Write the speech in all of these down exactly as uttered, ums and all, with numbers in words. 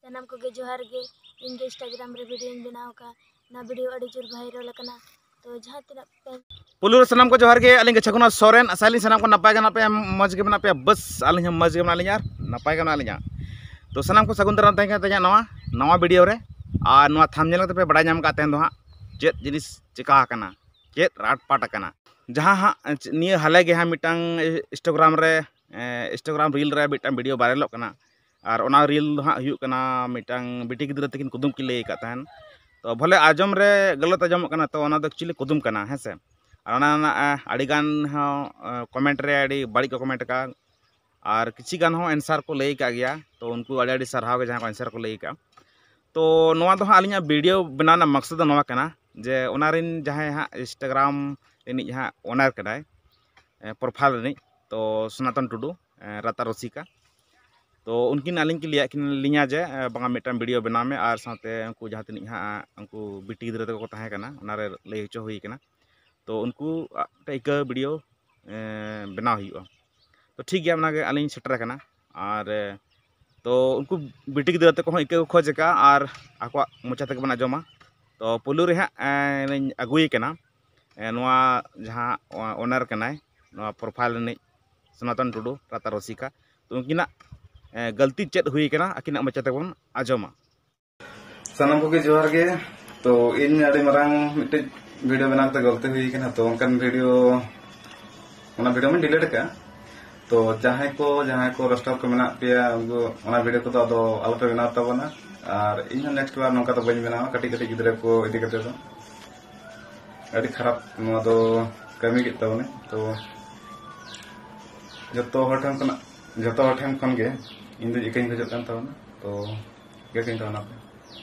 ᱥᱟᱱᱟᱢ ᱠᱚᱜᱮ ᱡᱚᱦᱟᱨ ᱜᱮ᱾ ᱤᱧ ᱜᱮ Instagram ᱨᱮ ᱵᱷᱤᱰᱤᱭᱳᱧ ᱵᱮᱱᱟᱣ ᱟᱠᱟᱫ, ᱚᱱᱟ ᱵᱷᱤᱰᱤᱭᱳ ᱟᱹᱰᱤ ᱡᱳᱨ ᱵᱷᱟᱭᱨᱟᱞ ᱟᱠᱟᱱᱟ᱾ ᱛᱚ ᱡᱟᱦᱟᱸ ᱛᱤᱱᱟᱹᱜ ᱯᱮ ᱯᱩᱭᱞᱩ ᱨᱮ ᱥᱟᱱᱟᱢ ᱠᱚ ᱡᱚᱦᱟᱨ ᱜᱮ᱾ ᱟᱹᱞᱤᱧ ᱜᱮ ᱪᱷᱟᱜᱩᱱᱟ ᱥᱚᱨᱮᱱ᱾ ᱟᱥᱟᱭᱟᱞᱤᱧ ᱥᱟᱱᱟᱢ ᱠᱚ ᱱᱟᱯᱟᱭ ᱜᱮ ᱢᱮᱱᱟᱜ ᱯᱮᱭᱟ, ᱢᱚᱡᱽ ᱜᱮ ᱢᱮᱱᱟᱜ ᱯᱮᱭᱟ᱾ ᱵᱟᱥ, ᱟᱹᱞᱤᱧ ᱦᱚᱸ ᱢᱚᱡᱽ ᱜᱮ ᱢᱮᱱᱟᱜ ᱞᱤᱧᱟ ᱟᱨ ᱱᱟᱯᱟᱭ ᱜᱮ ᱢᱮᱱᱟᱜ ᱞᱤᱧᱟ᱾ ᱛᱚ ᱥᱟᱱᱟᱢ ᱠᱚ ᱥᱟᱹᱜᱩᱱ ᱫᱟᱨᱟᱢ ᱛᱟᱦᱮᱸ ᱠᱟᱱᱟ ᱛᱮᱦᱮᱧᱟᱜ ᱱᱚᱣᱟ ᱱᱟᱣᱟ ᱵᱷᱤᱰᱤᱭᱳ ᱨᱮ᱾ ᱟᱨ ᱱᱚᱣᱟ ᱛᱷᱟᱢᱵᱽᱱᱮᱞ ᱠᱟᱛᱮ ᱯᱮ ᱵᱟᱲᱟᱭ ᱧᱟᱢ ᱠᱟᱜ ᱛᱟᱦᱮᱱ ᱫᱚ ᱦᱟᱸᱜ ᱪᱮᱫ ᱡᱤᱱᱤᱥ ᱪᱮᱠᱟ ᱟᱠᱟᱱᱟ, ᱪᱮᱫ ᱨᱟᱴᱯᱟᱴ ᱟᱠᱟᱱᱟ᱾ ᱡᱟᱦᱟᱸ ᱦᱟᱸᱜ ᱱᱤᱭᱟᱹ ᱦᱟᱞᱮ ᱜᱮ ᱦᱟᱸᱜ ᱢᱤᱫᱴᱟᱝ Instagram ᱨᱮ, ᱮ, Instagram ᱨᱤᱞ ᱨᱮ ᱢᱤᱫᱴᱟᱝ ᱵᱷᱤᱰᱤᱭᱳ ᱵᱷᱟᱭᱨᱟᱞᱚᱜ ᱠᱟᱱᱟ᱾ ᱟᱨ ᱚᱱᱟ ᱨᱤᱞ ᱫᱚ ᱦᱟᱸᱜ ᱦᱩᱭᱩᱜ ᱠᱟᱱᱟ, ᱢᱤᱫᱴᱟᱝ ᱵᱤᱴᱤ ᱜᱤᱫᱽᱨᱟᱹ ᱛᱟᱹᱠᱤᱱ ᱠᱩᱫᱩᱢ ᱠᱤᱱ ᱞᱟᱹᱭ ᱟᱠᱟᱫ ᱛᱟᱦᱮᱱ᱾ ᱛᱚ ᱵᱷᱚᱞᱮ ᱟᱸᱡᱚᱢ ᱨᱮ ᱜᱟᱞᱟᱛ ᱟᱸᱡᱚᱢᱚᱜ ᱠᱟᱱᱟ, ᱛᱚ ᱚᱱᱟ ᱫᱚ actually ᱠᱩᱫᱩᱢ ᱠᱟᱱᱟ, ᱦᱮᱸ ᱥᱮ᱾ ᱟᱨ ᱚᱱᱟ ᱨᱮᱱᱟᱜ, ᱮ, ᱟᱹᱰᱤᱜᱟᱱ ᱦᱚᱸ, ᱮ, ᱠᱚᱢᱮᱱᱴ ᱨᱮ ᱟᱹᱰᱤ ᱵᱟᱹᱲᱤᱡ ᱠᱚ ᱠᱚᱢᱮᱱᱴ ᱟᱠᱟᱫ᱾ ᱟᱨ ᱠᱤᱪᱷᱤ ᱜᱟᱱ ᱦᱚᱸ ᱮᱱᱥᱟᱨ ᱠᱚ ᱞᱟᱹᱭ ᱟᱠᱟᱫ ᱜᱮᱭᱟ᱾ ᱛᱚ ᱩᱱᱠᱩ ᱟᱹᱰᱤ ᱟᱹᱰᱤ ᱥᱟᱨᱦᱟᱣ ᱜᱮ ᱡᱟᱦᱟᱸ ᱠᱚ ᱮᱱᱥᱟᱨ ᱠᱚ ᱞᱟᱹᱭ ᱟᱠᱟᱫᱼᱟ᱾ ᱛᱚ ᱱᱚᱣᱟ ᱫᱚ ᱦᱟᱸᱜ ᱟᱹᱞᱤᱧᱟᱜ ᱵᱷᱤᱰᱤᱭᱳ ᱵᱮᱱᱟᱣ ᱨᱮᱱᱟᱜ ᱢᱟᱠᱥᱚᱫ ᱫᱚ ᱱᱚᱣᱟ ᱠᱟᱱᱟ ᱡᱮ ᱚᱱᱟ ᱨᱮᱱ ᱡᱟᱦᱟᱸᱭ ᱦᱟᱸᱜ Instagram ᱨᱤᱱᱤᱡ ᱦᱟᱸᱜ ᱳᱱᱟᱨ ᱠᱟᱱᱟᱭ, ᱮ, ᱯᱨᱚᱯᱷᱟᱭᱤᱞ ᱨᱤᱱᱤᱡ, ᱛᱚ ᱥᱚᱱᱟᱛᱚᱱ ᱴᱩᱰᱩ, ᱮ, ᱨᱟᱛᱟ ᱨᱚᱥᱤᱠᱟ᱾ ᱛᱚ ᱩᱱᱠᱤᱱ ᱟᱹᱞᱤᱧ ᱠᱤᱱ ᱞᱟᱹᱭᱟᱫ ᱠᱤᱱ ᱞᱤᱧᱟ ᱡᱮ, ᱮ, ᱵᱟᱝᱟ ᱢᱤᱫᱴᱟᱝ ᱵᱷᱤᱰᱤᱭᱳ ᱵᱮᱱᱟᱣ ᱢᱮ ᱟᱨ ᱥᱟᱶᱛᱮ ᱩᱱᱠᱩ ᱡᱟᱦᱟᱸ ᱛᱤᱱᱟᱹᱜ ᱦᱟᱸᱜ ᱩᱱᱠᱩ ᱵᱤᱴᱤ ᱜᱤᱫᱽᱨᱟᱹ ᱛᱟᱠᱚ ᱠᱚ ᱛᱟᱦᱮᱸ ᱠᱟᱱᱟ, ᱚᱱᱟᱨᱮ ᱞᱟᱹᱭ ᱦᱚᱪᱚ ᱦᱩᱭ ᱠᱟᱱᱟ᱾ ᱛᱚ ᱩᱱᱠᱩ ᱟᱜ ᱢᱤᱫᱴᱟᱝ ᱤᱠᱟᱹ ᱵᱷᱤᱰᱤᱭᱳ, ᱮ, ᱵᱮᱱᱟᱣ ᱦᱩᱭᱩᱜᱼᱟ᱾ ᱛᱚ ᱴᱷᱤᱠ ᱜᱮᱭᱟ, ᱚᱱᱟᱜᱮ ᱟᱹᱞᱤᱧ ᱥᱮᱴᱮᱨ ᱟᱠᱟᱱᱟ᱾ ᱟᱨ, ᱮ, ᱛᱚ ᱩᱱᱠᱩ ᱵᱤᱴᱤ ᱜᱤᱫᱽᱨᱟᱹ ᱛᱟᱠᱚ ᱦᱚᱸ ᱤᱠᱟᱹ ᱠᱚ ᱠᱷᱚᱡᱽ ᱟᱠᱟᱫᱼᱟ ᱟᱨ ᱟᱠᱚᱣᱟᱜ ᱢᱚᱪᱟ ᱛᱮᱜᱮ ᱵᱚᱱ ᱟᱸᱡᱚᱢᱟ᱾ ᱛᱚ ᱯᱩᱭᱞᱩ ᱨᱮ ᱦᱟᱸᱜ, ᱮ, ᱞᱤᱧ ᱟᱹᱜᱩᱭᱮ ᱠᱟᱱᱟ, ᱮ, ᱱᱚᱣᱟ ᱡᱟᱦᱟᱸ ᱳᱱᱟᱨ ᱠᱟᱱᱟᱭ, ᱱᱚᱣᱟ ᱯᱨᱚᱯᱷᱟᱭᱤᱞ ᱨᱤᱱᱤᱡ ᱥᱚᱱᱟᱛᱚᱱ ᱴᱩᱰᱩ, ᱨᱟᱛᱟ ᱨᱚᱥᱤᱠᱟ᱾ ᱛᱚ ᱩᱱᱠᱤᱱᱟᱜ, ᱮ, ᱜᱟᱹᱞᱛᱤ ᱪᱮᱫ ᱦᱩᱭ ᱟᱠᱟᱱᱟ, ᱟᱹᱠᱤᱱᱟᱜ ᱢᱚᱪᱟ ᱛᱮᱵᱚᱱ ᱟᱸᱡᱚᱢᱟ᱾ ᱥᱟᱱᱟᱢ ᱠᱚᱜᱮ ᱡᱚᱦᱟᱨ ᱜᱮ᱾ ᱛᱚ ᱤᱧ ᱟᱹᱰᱤ ᱢᱟᱨᱟᱝ ᱢᱤᱫᱴᱮᱡ ᱵᱷᱤᱰᱤᱭᱳ ᱵᱮᱱᱟᱣ ᱠᱟᱛᱮ ᱜᱟᱹᱞᱛᱤ ᱦᱩᱭ ᱟᱠᱟᱱᱟ, ᱛᱚ ᱚᱱᱠᱟᱱ ᱵᱷᱤᱰᱤᱭᱳ, ᱚᱱᱟ ᱵᱷᱤᱰᱤᱭᱳ ᱢᱟᱧ ᱰᱤᱞᱤᱴ ᱟᱠᱟᱫᱼᱟ᱾ ᱛᱚ ᱡᱟᱦᱟᱸᱭ ᱠᱚ, ᱡᱟᱦᱟᱸᱭ ᱠᱚ ᱨᱳᱥᱴᱟᱨ ᱠᱚ ᱢᱮᱱᱟᱜ ᱯᱮᱭᱟ, ᱩᱱᱠᱩ ᱚᱱᱟ ᱵᱷᱤᱰᱤᱭᱳ ᱠᱚᱫᱚ ᱟᱫᱚ ᱟᱞᱚᱯᱮ ᱵᱮᱱᱟᱣ ᱛᱟᱵᱚᱱᱟ᱾ ᱟᱨ ᱤᱧ ᱦᱚᱸ ᱱᱮᱠᱥᱴ ᱵᱟᱨ ᱱᱚᱝᱠᱟ ᱫᱚ ᱵᱟᱹᱧ ᱵᱮᱱᱟᱣᱟ, ᱠᱟᱹᱴᱤᱡ ᱠᱟᱹᱴᱤᱡ ᱜᱤᱫᱽᱨᱟᱹ ᱠᱚ ᱤᱫᱤ ᱠᱟᱛᱮ ᱫᱚ᱾ ᱟᱹᱰᱤ ᱠᱷᱟᱨᱟᱯ ᱱᱚᱣᱟ ᱫᱚ ᱠᱟᱹᱢᱤ ᱠᱮᱫ ᱛᱟᱵᱚᱱᱟᱹᱧ᱾ ᱛᱚ ᱡᱚᱛᱚ ᱦᱚᱲ ᱴᱷᱮᱱ ᱠᱷᱚᱱᱟᱜ, ᱡᱚᱛᱚ ᱦᱚᱲ ᱴᱷᱮᱱ ᱠᱷᱚᱱ ᱜᱮ ᱤᱧ ᱫᱚ ᱤᱠᱟᱹᱧ ᱠᱷᱚᱡᱚᱜ ᱠᱟᱱ ᱛᱟᱵᱚᱱᱟ᱾ ᱛᱚ ᱤᱠᱟᱹ ᱠᱟᱹᱧ ᱛᱟᱵᱚᱱᱟ ᱯᱮ᱾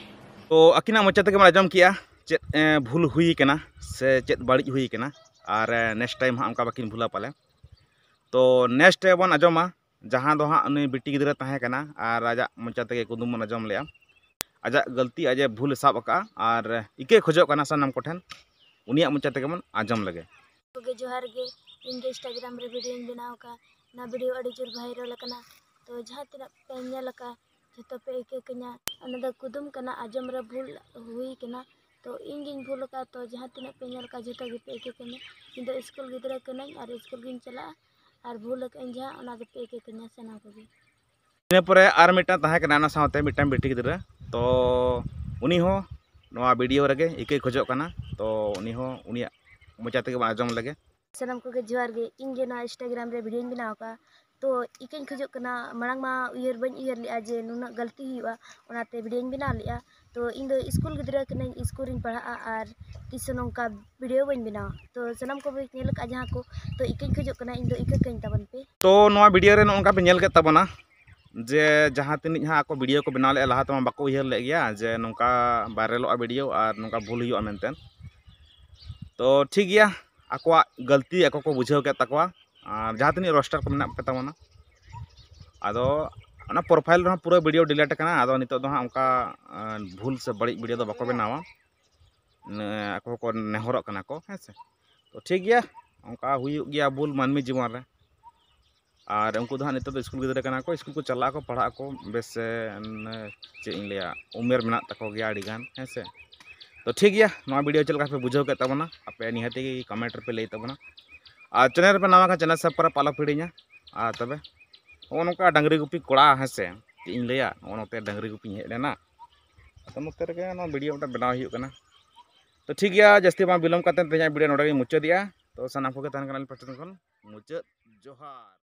ᱛᱚ ᱟᱹᱠᱤᱱᱟᱜ ᱢᱚᱪᱟ ᱛᱮᱜᱮ ᱵᱚᱱ ᱟᱸᱡᱚᱢ ᱠᱮᱜᱼᱟ ᱪᱮᱫ, ᱮ, ᱵᱷᱩᱞ ᱦᱩᱭ ᱠᱟᱱᱟ ᱥᱮ ᱪᱮᱫ ᱵᱟᱹᱲᱤᱡ ᱦᱩᱭ ᱠᱟᱱᱟ᱾ ᱟᱨ, ᱮ, ᱱᱮᱠᱥᱴ ᱴᱟᱭᱤᱢ ᱦᱟᱸᱜ ᱚᱱᱠᱟ ᱵᱟᱹᱠᱤᱱ ᱵᱷᱩᱞᱟ ᱯᱟᱞᱮ᱾ ᱛᱚ ᱱᱮᱠᱥᱴ ᱨᱮᱵᱚᱱ ᱟᱸᱡᱚᱢᱟ ᱡᱟᱦᱟᱸ ᱫᱚ ᱦᱟᱸᱜ ᱩᱱᱤ ᱵᱤᱴᱤ ᱜᱤᱫᱽᱨᱟᱹ ᱛᱟᱦᱮᱸ ᱠᱟᱱᱟ ᱟᱨ ᱟᱡᱟᱜ ᱢᱚᱪᱟ ᱛᱮᱜᱮ ᱠᱩᱫᱩᱢ ᱵᱚᱱ ᱟᱸᱡᱚᱢ ᱞᱮᱜᱼᱟ᱾ ᱟᱡᱟᱜ ᱜᱟᱹᱞᱛᱤ ᱟᱡ ᱮ ᱵᱷᱩᱞ ᱮ ᱥᱟᱵ ᱟᱠᱟᱫᱼᱟ ᱟᱨ ᱤᱠᱟᱹᱭ ᱠᱷᱚᱡᱚᱜ ᱠᱟᱱᱟ ᱥᱟᱱᱟᱢ ᱠᱚᱴᱷᱮᱱ, ᱩᱱᱤᱭᱟᱜ ᱢᱚᱪᱟ ᱛᱮᱜᱮ ᱵᱚᱱ ᱟᱸᱡᱚᱢ ᱞᱮᱜᱮ᱾ ᱠᱚᱜᱮ ᱡᱚᱦᱟᱨ ᱜᱮ᱾ ᱤᱧ ᱜᱮ Instagram ᱨᱮ ᱵᱷᱤᱰᱤᱭᱳᱧ ᱵᱮᱱᱟᱣ ᱟᱠᱟᱫ, ᱚᱱᱟ ᱵᱷᱤᱰᱤᱭᱳ ᱟᱹᱰᱤ ᱡᱳᱨ ᱵᱷᱟᱭᱨᱟᱞ ᱟᱠᱟᱱᱟ᱾ ᱛᱚ ᱡᱟᱦᱟᱸ ᱛᱤᱱᱟᱹᱜ ᱯᱮ ᱧᱮᱞ ᱟᱠᱟᱫ, ᱡᱷᱚᱛᱚ ᱯᱮ ᱤᱠᱟᱹ ᱠᱟᱹᱧᱟ᱾ ᱚᱱᱟ ᱫᱚ ᱠᱩᱫᱩᱢ ᱠᱟᱱᱟ, ᱟᱸᱡᱚᱢ ᱨᱮ ᱵᱷᱩᱞ ᱦᱩᱭ ᱠᱟᱱᱟ᱾ ᱛᱚ ᱤᱧ ᱜᱤᱧ ᱵᱷᱩᱞ ᱟᱠᱟᱫᱼᱟ, ᱛᱚ ᱡᱟᱦᱟᱸ ᱛᱤᱱᱟᱹᱜ ᱯᱮ ᱧᱮᱞ ᱟᱠᱟᱫ ᱡᱷᱚᱛᱚ ᱜᱮᱯᱮ ᱤᱠᱟᱹ ᱠᱟᱹᱧᱟ᱾ ᱤᱧ ᱫᱚ ᱥᱠᱩᱞ ᱜᱤᱫᱽᱨᱟᱹ ᱠᱟᱹᱱᱟᱹᱧ ᱟᱨ ᱥᱠᱩᱞ ᱜᱤᱧ ᱪᱟᱞᱟᱜᱼᱟ, ᱟᱨ ᱵᱷᱩᱞ ᱟᱠᱟᱫ ᱟᱹᱧ ᱡᱟᱦᱟᱸ, ᱚᱱᱟ ᱫᱚᱯᱮ ᱤᱠᱟᱹ ᱠᱟᱹᱧᱟ ᱥᱟᱱᱟᱢ ᱠᱚᱜᱮ᱾ ᱤᱱᱟᱹ ᱯᱚᱨᱮ ᱟᱨ ᱢᱤᱫᱴᱟᱝ ᱛᱟᱦᱮᱸ ᱠᱟᱱᱟ, ᱚᱱᱟ ᱥᱟᱶᱛᱮ ᱢᱤᱫᱴᱟᱝ ᱵᱤᱴᱤ ᱜᱤᱫᱽᱨᱟᱹ, ᱛᱚ ᱩᱱᱤ ᱦᱚᱸ ᱱᱚᱣᱟ ᱵᱷᱤᱰᱤᱭᱳ ᱨᱮᱜᱮ ᱤᱠᱟᱹᱭ ᱠᱷᱚᱡᱚᱜ ᱠᱟᱱᱟ᱾ ᱛᱚ ᱩᱱᱤ ᱦᱚᱸ ᱩᱱᱤᱭᱟᱜ ᱢᱚᱪᱟ ᱛᱮᱜᱮ ᱵᱚᱱ ᱟᱸᱡᱚᱢ ᱞᱮᱜᱮ᱾ ᱥᱟᱱᱟᱢ ᱠᱚᱜᱮ ᱡᱚᱦᱟᱨ ᱜᱮ᱾ ᱤᱧ ᱜᱮ ᱱᱚᱣᱟ Instagram ᱨᱮ ᱵᱷᱤᱰᱤᱭᱳᱧ ᱵᱮᱱᱟᱣ ᱟᱠᱟᱫᱼᱟ᱾ ᱛᱚ ᱤᱠᱟᱹᱧ ᱠᱷᱚᱡᱚᱜ ᱠᱟᱱᱟ, ᱢᱟᱲᱟᱝ ᱢᱟ ᱩᱭᱦᱟᱹᱨ ᱵᱟᱹᱧ ᱩᱭᱦᱟᱹᱨ ᱞᱮᱫᱼᱟ ᱡᱮ ᱱᱩᱱᱟᱹᱜ ᱜᱟᱹᱞᱛᱤ ᱦᱩᱭᱩᱜᱼᱟ, ᱚᱱᱟᱛᱮ ᱵᱷᱤᱰᱤᱭᱳᱧ ᱵᱮᱱᱟᱣ ᱞᱮᱫᱼᱟ᱾ ᱛᱚ ᱤᱧ ᱫᱚ ᱥᱠᱩᱞ ᱜᱤᱫᱽᱨᱟᱹ ᱠᱟᱹᱱᱟᱹᱧ, ᱥᱠᱩᱞ ᱨᱤᱧ ᱯᱟᱲᱦᱟᱜᱼᱟ ᱟᱨ ᱛᱤᱥ ᱦᱚᱸ ᱱᱚᱝᱠᱟ ᱵᱷᱤᱰᱤᱭᱳ ᱵᱟᱹᱧ ᱵᱮᱱᱟᱣᱟ᱾ ᱛᱚ ᱥᱟᱱᱟᱢ ᱠᱚᱯᱮ ᱧᱮᱞ ᱟᱠᱟᱫᱼᱟ ᱡᱟᱦᱟᱸ ᱠᱚ, ᱛᱚ ᱤᱠᱟᱹᱧ ᱠᱷᱚᱡᱚᱜ ᱠᱟᱱᱟ, ᱤᱧ ᱫᱚ ᱤᱠᱟᱹ ᱠᱟᱹᱧ ᱛᱟᱵᱚᱱ ᱯᱮ᱾ ᱛᱚ ᱱᱚᱣᱟ ᱵᱷᱤᱰᱤᱭᱳ ᱨᱮ ᱱᱚᱜᱼᱚ ᱱᱚᱝᱠᱟ ᱯᱮ ᱧᱮᱞ ᱠᱮᱫ ᱛᱟᱵᱚᱱᱟ ᱡᱮ ᱡᱟᱦᱟᱸ ᱛᱤᱱᱟᱹᱜ ᱦᱟᱸᱜ ᱟᱠᱚ ᱵᱷᱤᱰᱤᱭᱳ ᱠᱚ ᱵᱮᱱᱟᱣ ᱞᱮᱫᱼᱟ, ᱞᱟᱦᱟ ᱛᱮᱢᱟ ᱵᱟᱠᱚ ᱩᱭᱦᱟᱹᱨ ᱞᱮᱫ ᱜᱮᱭᱟ ᱡᱮ ᱱᱚᱝᱠᱟ ᱵᱷᱟᱭᱨᱟᱞᱚᱜᱼᱟ ᱵᱷᱤᱰᱤᱭᱳ ᱟᱨ ᱱᱚᱝᱠᱟ ᱵᱷᱩᱞ ᱦᱩᱭᱩᱜᱼᱟ ᱢᱮᱱᱛᱮ᱾ ᱛᱚ ᱴᱷᱤᱠ ᱜᱮᱭᱟ, ᱟᱠᱚᱣᱟᱜ ᱜᱟᱹᱞᱛᱤ ᱟᱠᱚ ᱠᱚ ᱵᱩᱡᱷᱟᱹᱣ ᱠᱮᱫ ᱛᱟᱠᱚᱣᱟ᱾ ᱟᱨ ᱡᱟᱦᱟᱸ ᱛᱤᱱᱟᱹᱜ ᱨᱳᱥᱴᱟᱨ ᱠᱚ ᱢᱮᱱᱟᱜ ᱯᱮ ᱛᱟᱵᱚᱱᱟ, ᱟᱫᱚ ᱚᱱᱟ ᱯᱨᱚᱯᱷᱟᱭᱤᱞ ᱨᱮᱦᱚᱸ ᱯᱩᱨᱟᱹ ᱵᱷᱤᱰᱤᱭᱳ ᱰᱤᱞᱤᱴ ᱟᱠᱟᱱᱟ᱾ ᱟᱫᱚ ᱱᱤᱛᱚᱜ ᱫᱚ ᱦᱟᱸᱜ ᱚᱱᱠᱟ ᱟᱸ, ᱵᱷᱩᱞ ᱥᱮ ᱵᱟᱹᱲᱤᱡ ᱵᱷᱤᱰᱤᱭᱳ ᱫᱚ ᱵᱟᱠᱚ ᱵᱮᱱᱟᱣᱟ᱾ ᱱᱮ-, ᱟᱠᱚ ᱠᱚ ᱱᱮᱦᱚᱨᱚᱜ ᱠᱟᱱᱟ ᱠᱚ, ᱦᱮᱸ ᱥᱮ᱾ ᱛᱚ ᱴᱷᱤᱠ ᱜᱮᱭᱟ, ᱚᱱᱠᱟ ᱦᱩᱭᱩᱜ ᱜᱮᱭᱟ ᱵᱷᱩᱞ ᱢᱟᱹᱱᱢᱤ ᱡᱤᱵᱚᱱ ᱨᱮ᱾ ᱟᱨ ᱩᱱᱠᱩ ᱫᱚ ᱦᱟᱸᱜ ᱱᱤᱛᱚᱜ ᱫᱚ ᱥᱠᱩᱞ ᱜᱤᱫᱽᱨᱟᱹ ᱠᱟᱱᱟ ᱠᱚ, ᱥᱠᱩᱞ ᱠᱚ ᱪᱟᱞᱟᱜ ᱟᱠᱚ, ᱯᱟᱲᱦᱟᱜ ᱟᱠᱚ, ᱵᱮᱥ ᱮ, ᱪᱮᱫ ᱤᱧ ᱞᱟᱹᱭᱟ, ᱩᱢᱮᱨ ᱢᱮᱱᱟᱜ ᱛᱟᱠᱚ ᱜᱮᱭᱟ ᱟᱹᱰᱤ ᱜᱟᱱ, ᱦᱮᱸ ᱥᱮ᱾ ᱛᱚ ᱴᱷᱤᱠ ᱜᱮᱭᱟ, ᱱᱚᱣᱟ ᱵᱷᱤᱰᱤᱭᱳ ᱪᱮᱫ ᱞᱮᱠᱟ ᱯᱮ ᱵᱩᱡᱷᱟᱹᱣ ᱠᱮᱫ ᱛᱟᱵᱚᱱᱟ, ᱟᱯᱮ ᱱᱤᱦᱟᱹᱛ ᱜᱮ ᱠᱚᱢᱮᱱᱴ ᱨᱮᱯᱮ ᱞᱟᱹᱭ ᱛᱟᱵᱚᱱᱟ᱾ ᱟᱨ ᱪᱮᱱᱮᱞ ᱨᱮᱯᱮ ᱱᱟᱣᱟ ᱠᱷᱟᱱ ᱪᱮᱱᱮᱞ ᱥᱟᱵᱥᱠᱨᱟᱭᱤᱵᱽ ᱟᱞᱚ ᱯᱮ ᱦᱤᱲᱤᱧᱟ᱾ ᱟᱨ ᱛᱚᱵᱮ ᱱᱚᱜᱼᱚ ᱱᱚᱝᱠᱟ ᱰᱟᱝᱨᱤ ᱜᱩᱯᱤ ᱠᱚᱲᱟ, ᱦᱮᱸ ᱥᱮ, ᱪᱮᱫ ᱤᱧ ᱞᱟᱹᱭᱟ, ᱱᱚᱜᱼᱚ ᱱᱚᱛᱮ ᱰᱟᱝᱨᱤ ᱜᱩᱯᱤᱧ ᱦᱮᱡ ᱞᱮᱱᱟ᱾ ᱟᱫᱚ ᱱᱚᱛᱮ ᱨᱮᱜᱮ ᱱᱚᱣᱟ ᱵᱷᱤᱰᱤᱭᱳ ᱢᱤᱫᱴᱟᱝ ᱵᱮᱱᱟᱣ ᱦᱩᱭᱩᱜ ᱠᱟᱱᱟ᱾ ᱛᱚ ᱴᱷᱤᱠ ᱜᱮᱭᱟ, ᱡᱟᱹᱥᱛᱤ ᱵᱟᱝ ᱵᱤᱞᱚᱢ ᱠᱟᱛᱮ ᱛᱮᱦᱮᱧᱟᱜ ᱵᱷᱤᱰᱤᱭᱳ ᱱᱚᱰᱮ ᱜᱮᱧ ᱢᱩᱪᱟᱹᱫᱮᱜᱼᱟ᱾ ᱛᱚ ᱥᱟᱱᱟᱢ ᱠᱚᱜᱮ ᱛᱟᱦᱮᱱ ᱠᱟᱱᱟ ᱟᱹᱞᱤᱧ ᱯᱟᱥᱴᱟ ᱠᱷᱚᱱ ᱢᱩᱪᱟᱹᱫ ᱡᱚᱦᱟᱨ᱾